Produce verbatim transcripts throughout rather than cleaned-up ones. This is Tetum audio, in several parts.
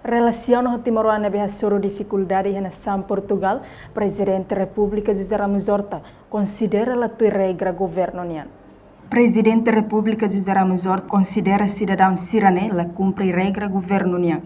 Relasiona ho timoroan ne'ebé hasoru difikuldade iha nasaun Portugal, Prezidente Repúblika José Ramos Horta konsidera la tuir regra governu nian. Prezidente Repúblika José Ramos Horta konsidera sidadaun sira-ne'e la kumpre regra governu nian.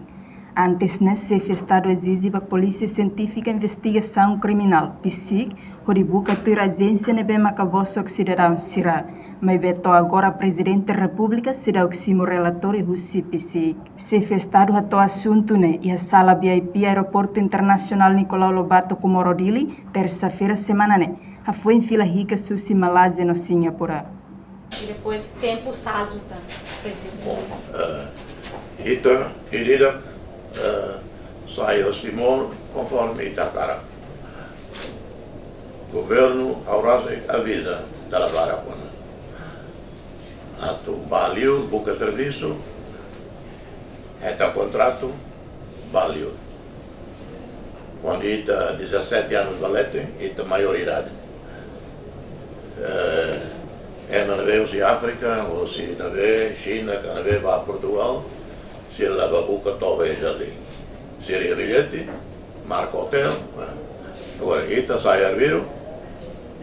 Antes ne'e, Xefe Estadu ezije ba Polísia Sientífika Investigasaun Kriminál, PSIK, hodi buka tuir ajénsia ne'ebé maka bosok sidadaun sira. Maibé to'o agora Prezidente Repúblika seidauk simu relatóriu husi PSIK. Xefe Estadu hato'o asuntu ne'e iha sala V I P Aeroportu Internasionál Nicolau Lobato Comoro Dili, tersa-feira semana ne'e, hafoin fila hikas husi Malázia no Singapura. E depois tempu sazu tan, prezidente. Bom, eh, ita, ita, eh, sai husi Timor konforme ita hakarak. Governu ha'u rasik aviza dala barak ona. Atu bá liur buka servisu, hetan kontratu, bá liur. Kuandu ita dezassete anos ba leten, ita maioridade. Eh, ema ne'ebé husi Áfrika, husi ne'ebé Xina, ka ne'ebé bá Portugal, sira la bá buka toba iha jardín. Sira iha billete, marka otél, eh. Agora, ita sai arbiru,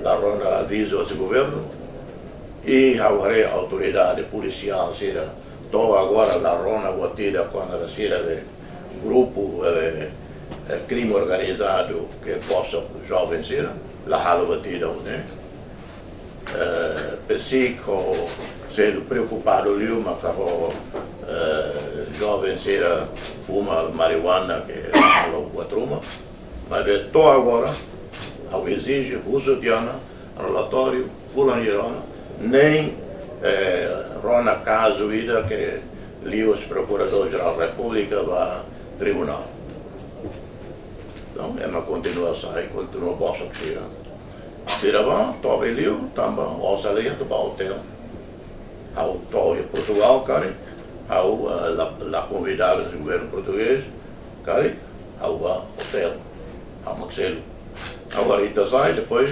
la rona avizu husi governu, i ha'u haree autoridade polisiál sira, to'o agora la rona buat ida kona-ba sira be grupu, eh, eh, krime organizadu ke bosok joven sira, la halo buat ida ne'e. Eh, PSIK seidauk preokupadu liu maka ho, eh, joven sira fuma marijuana ke halo buat ruma. Maibé to'o agora, ha'u ezije husu tiha ona relatóriu fulan hira ona, nein, eh, rona kazu ida ke liu husi Prokuradór Jerál Repúblika ba tribunál. Entaun, ema kontinua sai, kontinua bosok sira. Sira bá, toba liu, tanba osan la iha atu bá otél. Ha'u to'o iha Portugal karik, ha'u, eh, la, la konvidadu husi governu portugés, karik ha'u bá otél, ha'u mak selu. Agora ita sai, depois,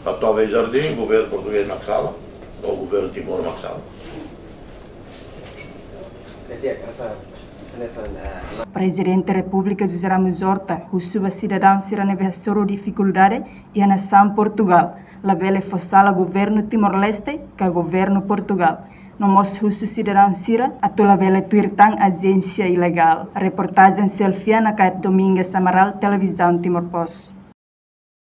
ba toba iha jardín, governu portugés mak sala, ou governu Timor mak sala. Prezidente Repúblika José Ramos Horta husu ba sidadaun sira ne'ebé hasoru difikuldade iha nasaun Portugal, labele fó sala governu Timor-Leste ka governu Portugal. No mós husu sidadaun sira atu labele tuir tan ajénsia ilegál. Reportajen Selfiana Kait, Domingas Amaral, Televizaun Timor Post.